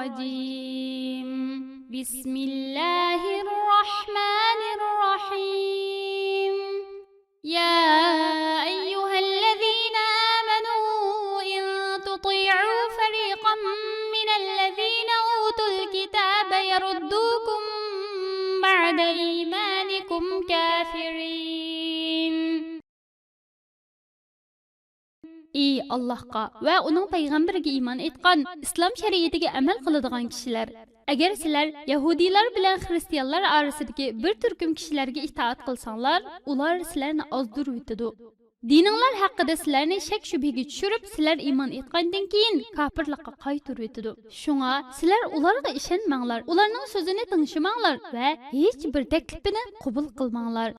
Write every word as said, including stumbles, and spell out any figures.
الرجيم. بسم الله الرحمن الرحيم. يا أيها الذين آمنوا إن تطيعوا فريقا من الذين أوتوا الكتاب يردوكم بعد إيمانكم كافرين. ئى ئاللاھقا ۋە ئۇنىڭ پەيغەمبىرىگە ئىمان ئېيتقان، ئىسلام شەرىئىتىگە ئەمەل قىلىدىغان كىشىلەر! ئەگەر سىلەر يەھۇدىيلار بىلەن خىرىستىيانلار ئارىسىدىكى بىر تۈركۈم كىشىلەرگە ئىتائەت قىلساڭلار، ئۇلار سىلەرنى ئازدۇرۇۋېتىدۇ. دىنىڭلار ھەققىدە سىلەرنى شەك-شۈبھىگە چۈشۈرۈپ، سىلەر ئىمان ئېيتقاندىن كېيىن كاپىرلىققا قايتۇرۇۋېتىدۇ. شۇڭا سىلەر ئۇلارغا ئىشەنمەڭلار، ئۇلارنىڭ سۆزىنى تىڭشىماڭلار ۋە ھېچ بىر تەكلىپىنى قوبۇل قىلماڭلار.